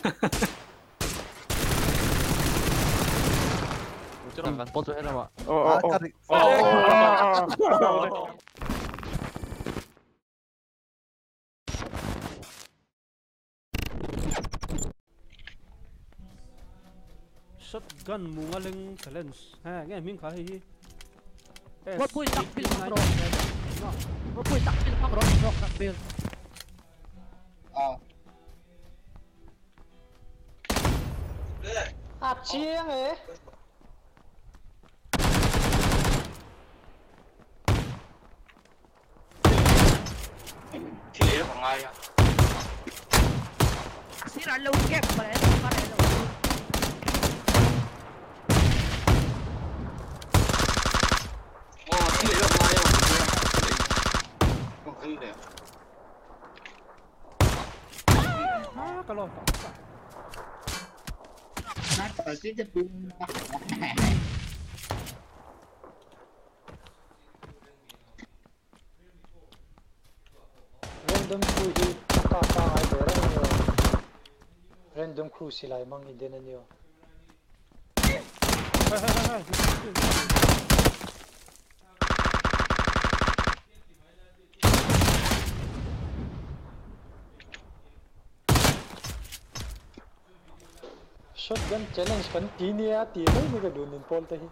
Shotgun munga leng challenge he nge hming kha hei hi. Ropui tak bil hmang rawh. Ropui tak bil hmang rawh zawk tak bil. A chiang e. Thil ei ka ngai a. Sir an lo kep mawle ka reh lo. Aw thil ei ka ngai a ka kal leh. Ka lawm tak tak. Random crew hi a kap pangai ve reng ania. Random crew silai hmang i den ania. Shotgun challenge kan ti nia tih mai hi ka duh nin pawl te hi.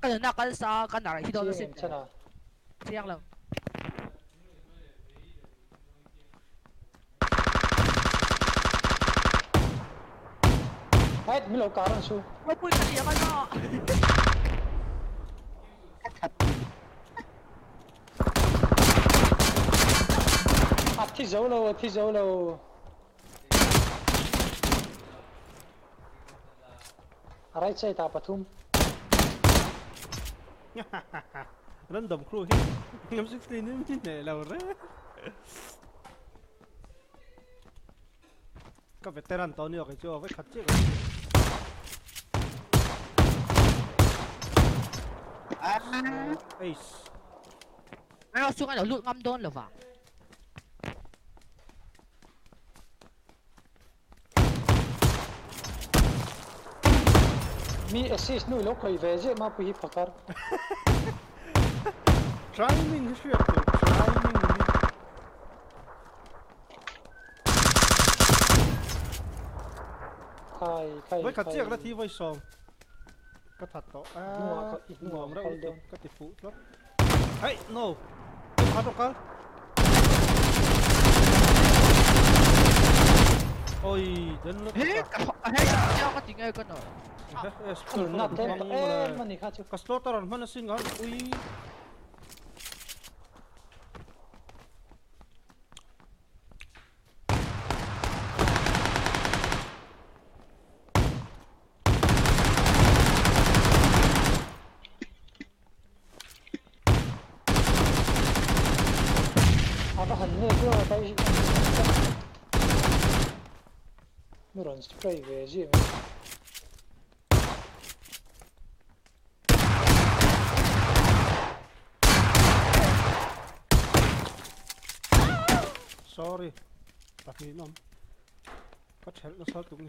Ka nunna kal sa ka nar hi dawn asin. Chiang lo. Hait min lo kar ang chu. Ropui ka ni ang a na. A thi zo lo a thi zo lo. A right side ah pathum. Random crew hi M16 in min hneh lo reng. Ka veteran tawh ania kei chu a vekhat chiah ka hria. Ace. Erawh chu ka lo lut ngam dawn lova. Mi assist nu ilo khawih ve ziah mapui hi phakar. Timing hi hriat tur timing hi. Khai khai Voi khat chiah ka la thi voi sawm ka that tawh a nuam reuh lutuk ka ti fuh tlat. Hey no kha rawh kal. Oi den lutuk a. He ka ka ti nge ka no. Na tlem tawh em ani kha chu. Ka slaughter an hman asin nga ui. A va han nep ber a kai mi rawn spray ve zim. Sorry pahnih awm ka thelh nasa tuk ni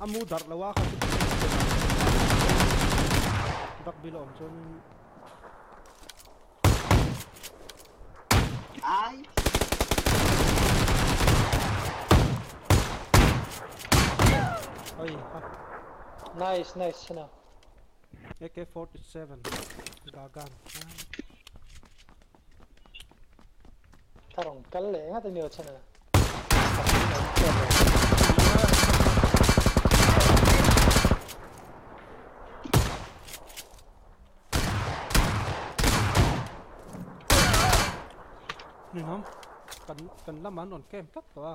a mu darh lo a kha chu dak bil a awm chuan Ai. Oi ha. Nice nice chana. AK-47 Gagan. Ka rawn kal leh ngat ania chana. Ninawm kan kan lamah an rawn camp tlat tawh a.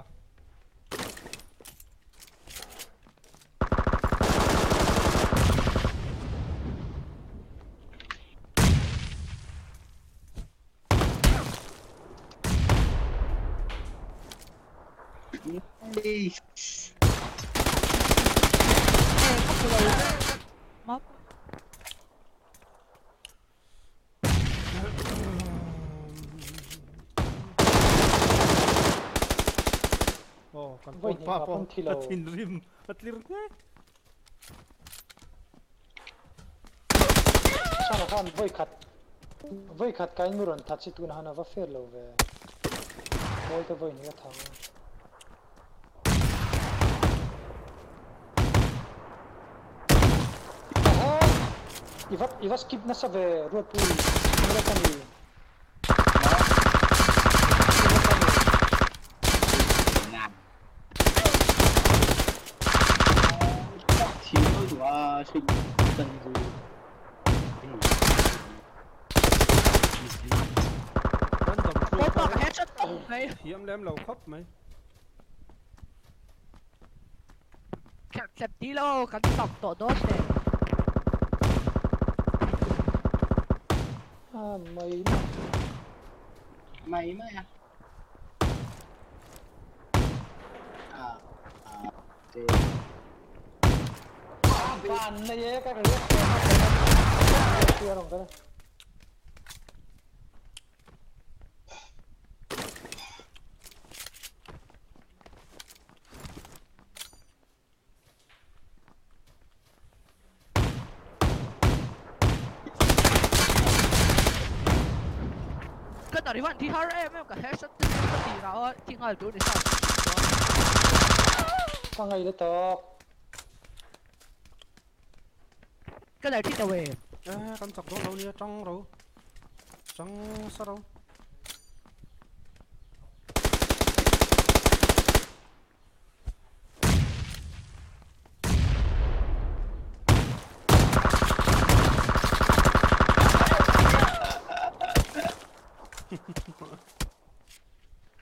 Nice. Ê, có flow cái móc. Aw kan Vawi pawn hnih pa ka pawh pawm thi a lo. thinrim a tlir hle. Chana khan vawi khat vawi khat ka in mu rawn that si tun han a va fair lo ve. Mawi te vawi hnih a thang a. Aha! I va i va skip nasa ve Ruatpui nula ka ni. Nula ka ni. Random crew Pawn pawh pa ka headshot tawp mai. Thiam lem lo khawp mai. Kherh tlep ti lo kan tam tawh dawn nen. A mai mai. Mai mai a. Van nei e ka react tawh a ka react tawh a. Ka tar hi van thi har em em ka headshot te chu ka ti rau a thi nghal tur ni sa. Ka ngaih la tawk. Ka lar thi ta we. Eh kan chak dawn lo nia tang ro tang sa ro.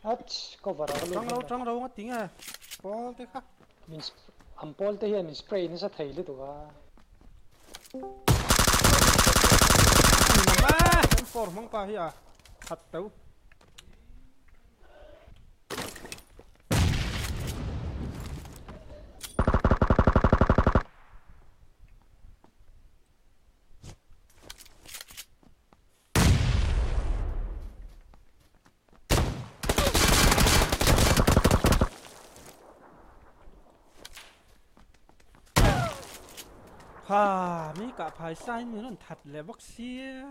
Ach cover a Tang ro tang ro nga ti nge pawl te kha. Min an pawl te hian min spray nasa thei lutuk a. An for hmang pa hi a khat teuh. Ha, mi kah phai sai min rawn that leh bawk sia.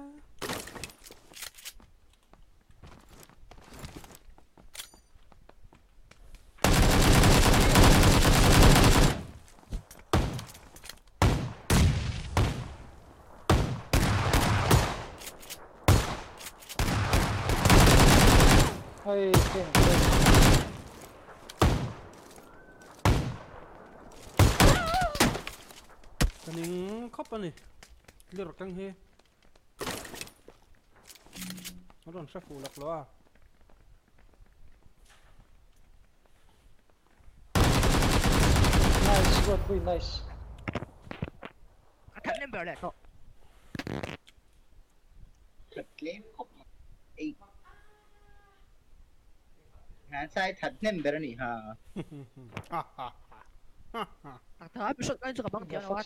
Hei heng heng. Ka ning khawp a ni clear kang hi a rawn hre fuh lak lo a. Nice Ruatpui nice. Ka that nem ber leh tawh. That tlem khawp mai. Ei. Ha sai that hnem ber a nih ha. Tak tak a mi hrawt mai chu ka bang diam lo a.